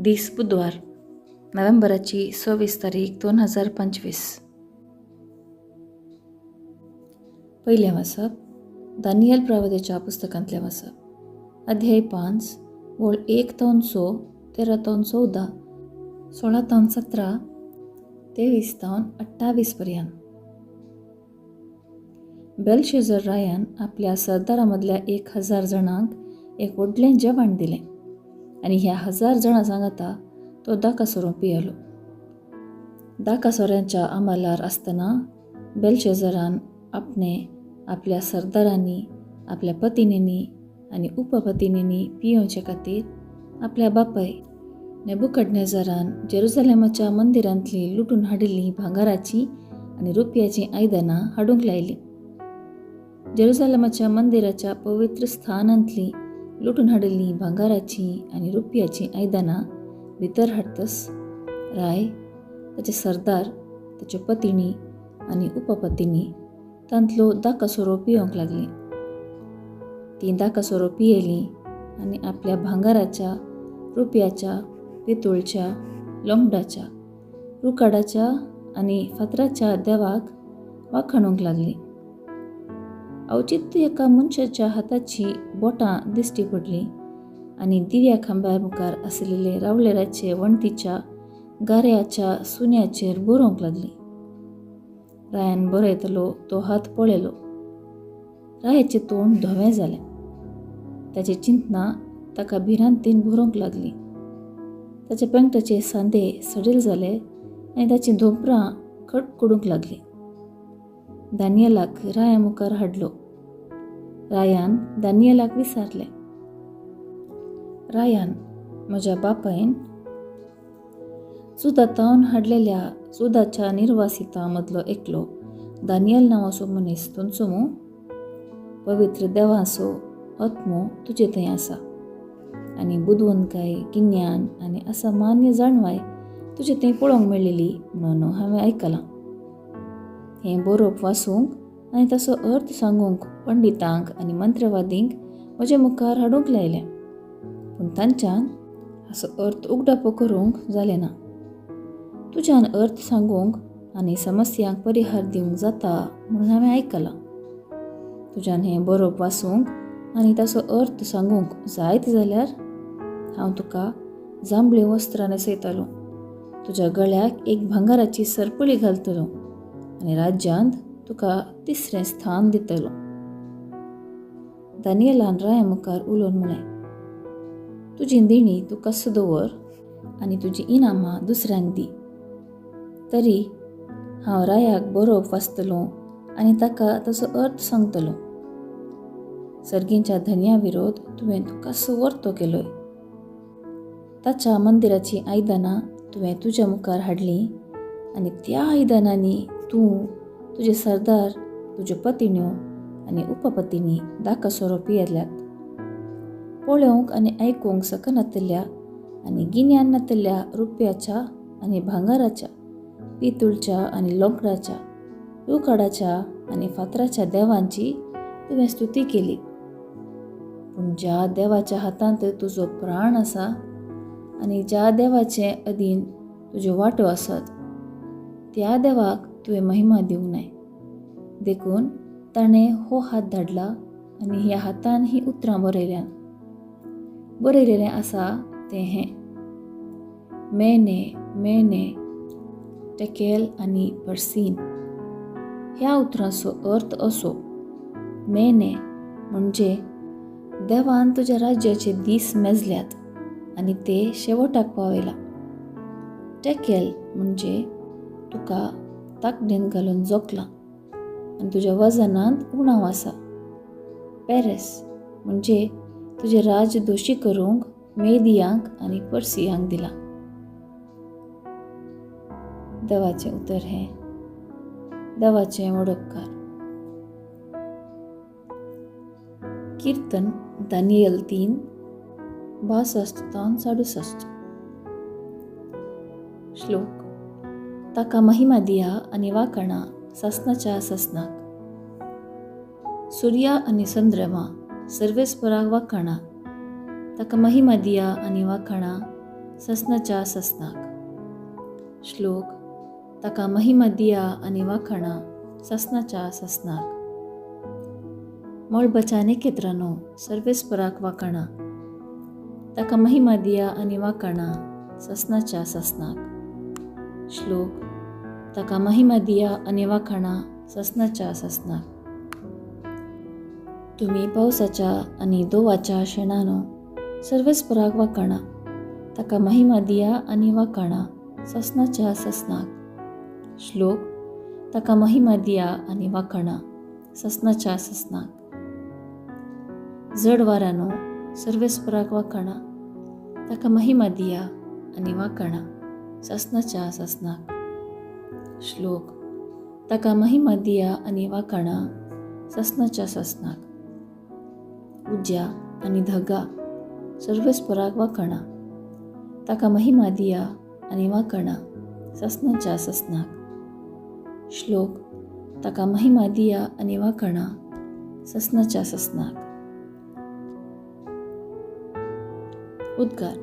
दीस बुधवार, नोव्हेंबराची 26 तारीख 2025. पयलें वाचप दानियल प्रवाद्याच्या पुस्तकांतलें वाचप, अध्याय 5, ओळ 1 तावन 6, 13 तावन 14, 16 तावन 17, 23 तावन 28 पर्यंत. बेलशेजर रायान आपल्या सरदारा मदल्या 1000 जाणांक एक व्हडलें जेवण दिलें आनी ह्या 1000 जाणां सांगाता तो दाकासोरो पियेलो. दाकासोऱ्यांच्या अंमलार आसतना बेलशेजरान आपणे आपल्या सरदारांनी, आपल्या पतिनींनी आनी उपपतिनींनी पियोवचे खातीर आपल्या बापाय नेबुकडनेजरान जेरुजलेमाच्या मंदिरांतली लुटून हाडिल्लीं भांगराचीं आनी रुपयाचीं आयदनां हाडूंक लायलीं. जेरुजलेमाच्या मंदिराच्या पवित्र स्थानांतली लुटून हाडिल्लीं भांगराचीं आनी रुपयाचीं आयदनां भितर हाडतस राय, ताचे सरदार, ताच्यो पतिणी आनी उपपतिनी तांतलो दाकासोरो पियोवंक लागलीं. तीं दाकासोरो पियेलीं आनी आपल्या भांगराच्या, रुपयाच्या, पितूळच्या, लोंगडाच्या, रुकाडाच्या आनी फातराच्या देवाक वाखाणूंक लागलीं. अवचित एका मनशाच्या हाताची बोटां दिश्टी पडलीं आनी दिव्या खांब्या मुखार आसलेले रावळेराचे वणटीच्या गाऱ्याच्या सुन्याचेर बरोवंक लागलीं. रायान बरयतलो तो हात पळयलो. रायाचें तोंड धवें जालें. ताची चिंतनां ताका भिरांतीन भरोवंक लागलीं. ताच्या पेंगटाचे सांदे सडील जाले आनी ताचीं धोंपरां खडखडूंक लागलीं. दानियलाक राया मुखार हाडलो. रायान दानियलाक विचारलें, रायान म्हज्या बापायन जुदातावन हाडलेल्या जुदाच्या निर्वासितां मदलो एकलो दानियल नांवाचो मनीस तुमचो मू? पवित्र देवाचो आत्मो तुजे थंय आसा आनी बुदवंतकाय, गिन्यान आनी असामान्य जाणवाय तुजे थंय पळोवंक मेळ्ळेली म्हणून हांवें आयकलां. हें बरोवप वाचूंक आनी ताचो अर्थ सांगूंक पंडितांक आनी मंत्रवादींक म्हजे मुखार हाडूंक लायलें, पूण तांच्यान हाचो अर्थ उगडापो करूंक जालें ना. तुज्यान अर्थ सांगूंक आनी समस्यांक परिहार दिवंक जाता म्हणून हांवें आयकलां. तुज्यान हें बरोवप वाचूंक आनी ताचो अर्थ सांगूंक जायत जाल्यार हांव तुका जांबळीं वस्त्रां न्हेसयतलों, तुज्या गळ्याक एक भांगराची सरपळी घालतलो आनी राज्यांत तुका तिसरें स्थान दितलो. दानियलान राया मुखार उलोवन म्हळें, तुजी दिणी तूं कसो दवर आनी तुजी इनामां दुसऱ्यांक दी. तरी हांव रायाक बरोवप वाचतलो आनी ताका ताचो अर्थ सांगतलो. सर्गींच्या धनया विरोध तुवें तुका वर्तो केलोय. ताच्या मंदिराचीं आयदनां तुवें तुज्या मुखार हाडलीं आनी त्या आयदनांनी तूं, तुजे सरदार, तुज्यो पतिण्यो आनी उपपतिनी दाकासोरो पियेल्यात. पळोवंक आनी आयकूंक शकनातल्या आनी गिन्यान नातल्या रुपयाच्या आनी भांगराच्या, पितूळच्या आनी लोकडाच्या, रुकाडाच्या आनी फातराच्या देवांची तुवें स्तुती केली. पूण ज्या देवाच्या हातांत तुजो प्राण आसा आनी ज्या देवाचे अधीन तुज्यो वांटो आसात त्या देवाक तुवें महिमा दिवंक नाय. देखून ताणें हो हात धाडला आनी ह्या हातान हीं उतरां बरयल्यात. बरयलेलें आसा तें हें, मेने मेने टेकेल आनी पर्सीन. ह्या उतरांचो अर्थ असो, मेने म्हणजे देवान तुज्या राज्याचे दीस मेजल्यात आनी ते शेवटाक पावयला. टेकेल म्हणजे तुका ताकडेन घालून जोखलां आनी तुज्या वजनांत उणाव आसा. पेरेस म्हणजे तुजें राज्य दोशी करूंक मेदियांक आनी पर्सियांक दिलां. देवाचें उतर हें, देवाचें वडपकार. कीर्तन दानियल 3, 62 तावन 67. श्लोक. ताका महिमा दिया आनी वाखाणा सासनाच्या सासनाक. सुर्या आनी चंद्रमा सर्वेस्पराक वाखाणा. ताका महिमा दिया आनी वाखाणा ससनाच्या ससनाक. श्लोक ताका महिमा दिया आनी वाखाणा ससनाच्या ससनाक. मळबाच्या नेखेत्रानो सर्वेस्पराक वाखाणा, ताका महिमा दिया आनी वाखाणा ससनाच्या ससनाक. श्लोक ताका महिमा दिया आनी वाखाणा ससनाच्या ससनाक. तुमी पावसाच्या आनी दोवाच्या शेणानो सर्वेस्पराक वाखाणा, ताका महिमा दिया आनी वाखाणा ससनाच्या ससनाक. श्लोक ताका महिमा दिया आनी वाखाणा ससनाच्या ससनाक. जड वारानो सर्वेस्पराक वाखाणा, ताका महिमा दिया आनी वाखाणा ससनाच्या ससनाक. श्लोक ताका महिमा दिया आनी वाखाणा ससनाच्या ससनाक. उज्या आनी धगा सर्वेस्पराक वाखाणा, ताका महिमा दिया आनी वाखाणा ससनाच्या ससनाक. श्लोक ताका महिमा दिया आनी वाखाणा ससनाच्या ससनाक. उद्गार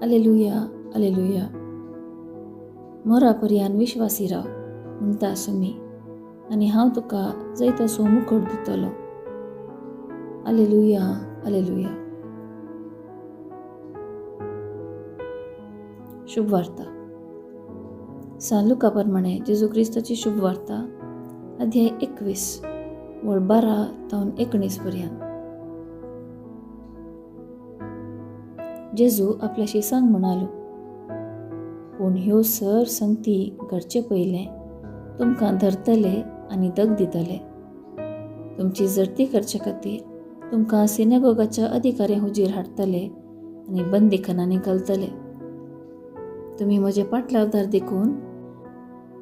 अलेलुया अलेलुया. मोरा पर्यान विश्वासी राव म्हणटा सुमी आनी हांव तुका जैताचो मुखट दितलो. अलेलुया अलेलुया. शुभवार्ता. सान लुका प्रमाणे जेजू क्रिस्ताची शुभवार्ता, अध्याय 21 वळ 12 तावन 19 पर्यंत. जेजू आपल्या शिसांक म्हणालो, पूण ह्यो सर संगती घडचे पयलें तुमकां धरतले आनी दग दितले. तुमची जडती करचे खातीर तुमकां सिनेगोगाच्या अधिकाऱ्यां हुजीर हाडटले आनी बंदीखानांनी घालतले. तुमी म्हजे पाटलावदार देखून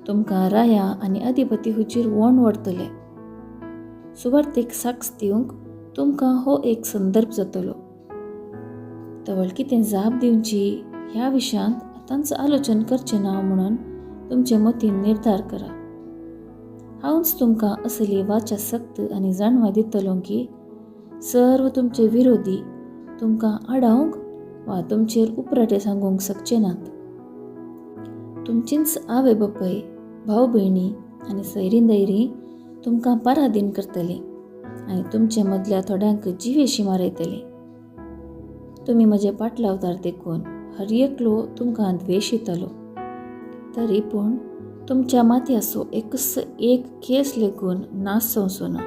तुमकां राया आनी अधिपती हुजीर वण व्हरतले. सुवार्थीक साक्ष दिवंक तुमकां हो एक संदर्भ जातलो. तवळ कितें जाप दिवची ह्या विशयांत आतांच आलोचन करचें ना म्हणून तुमचे मतीन निर्धार करा. हांवच तुमकां असली वाचा सक्त आनी जाणवाय दितलो की सर्व तुमचे विरोधी तुमकां आडावंक वा तुमचेर उपराटे सांगूंक शकचे नात. तुमचींच आवय बापूय, भाव भयणी आनी सैरीं दैरीं तुमकां पराधीन करतलीं आनी तुमचे मदल्या थोड्यांक जिवेशी मारयतलीं. तुमी म्हजे पाटलावदार देखून हर एकलो तुमकां द्वेशितलो. तरी पूण तुमच्या माथ्याचो एकच एक केस लेगून नाश जावचो ना.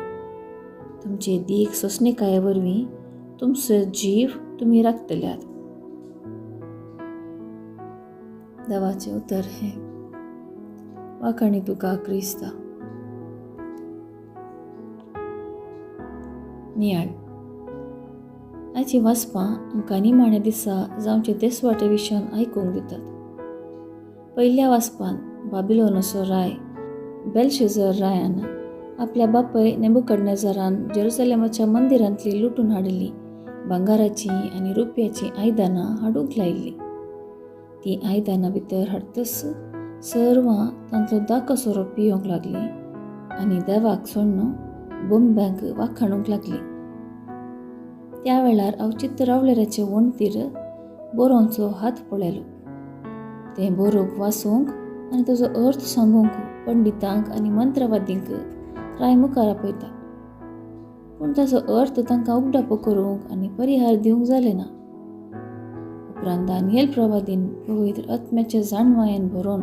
तुमचे दीख सोंसणीकाये वरवीं तुमचो जीव तुमी राखतल्यात. देवाचें उतर हें. वाखाणी तुका क्रिस्ता. नियाळ. आयची वाचपां आमकां निमाण्या दिसा जावचे देसवाटे विशयान आयकूंक दितात. पयल्या वाचपान बाबिलोनाचो राय बेलशेजर रायान आपल्या बापय नेबुकदनेझरान जेरुसलेमाच्या मंदिरांतली लुटून हाडिल्ली भांगाराचीं आनी रुपयाचीं आयदनां हाडूंक लायिल्लीं. तीं आयदनां भितर हाडतच सर्वां तांचो दाको सोरो पियोंक लागलीं आनी देवाक सोडून बोंब्यांक वाखाणूंक लागलीं. त्या वेळार अवचित रावळेराचे वणटीर बोरोवचो हात पळयलो. तें बरोवप वाचूंक आनी ताचो अर्थ सांगूंक पंडितांक आनी मंत्रवादींक राय मुखार आपयता, पूण ताचो अर्थ तांकां उगडापो करूंक आनी परिहार दिवंक जालें ना. उपरांत दानियल प्रवादीन पवित्र आत्म्याच्या जाणवायेन बरोवन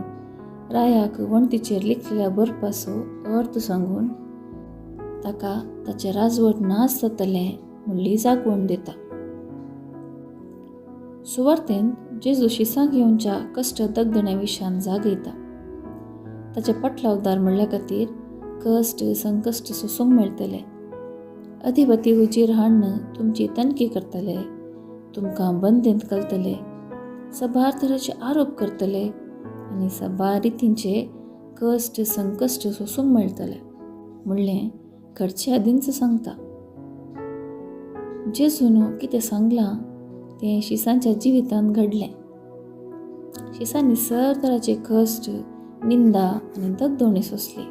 रायाक वणटीचेर लिखलेल्या बरपाचो अर्थ सांगून ताका ताचें राजवट नाश जातलें म्हणली जागवण दिता. सुवार्थेंत जेजू शिसांक येवच्या कश्ट दगदण्या विशयान जागयता. ताचे पटलावदार म्हणल्या खातीर कश्ट संकश्ट सोसूंक मेळटले. अधिपती हुजीर हाडून तुमची तनखी करतले, तुमकां बंदेंत घालतले, सबार तरेचे आरोप करतले आनी सबार रितींचे कश्ट संकश्ट सोसूंक मेळटले म्हणलें घडचे आदींच सांगता. जेजून कितें सांगलां तें शिसांच्या जिवितांत घडलें. शिसांनी सर तराचे कश्ट, निंदा आनी दगदोणी सोंसली.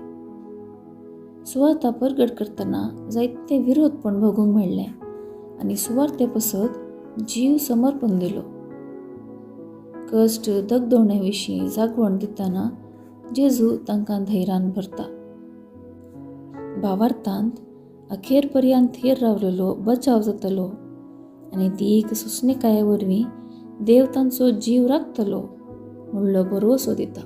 सुवार्ता परगट करतना जायते विरोध पण भोगूंक मेळ्ळें आनी सुवार्ते पसत जीव समर्पण दिलो. कश्ट दगदोवणे विशीं जागवण दितना जेजू तांकां धैर्यान भरता. भावार्थांत अखेर पर्यंत थीर रावलेलो बचाव जातलो आनी दीग सुसणिकाये वरवीं देव तांचो जीव राखतलो म्हणलो भरवसो दिता.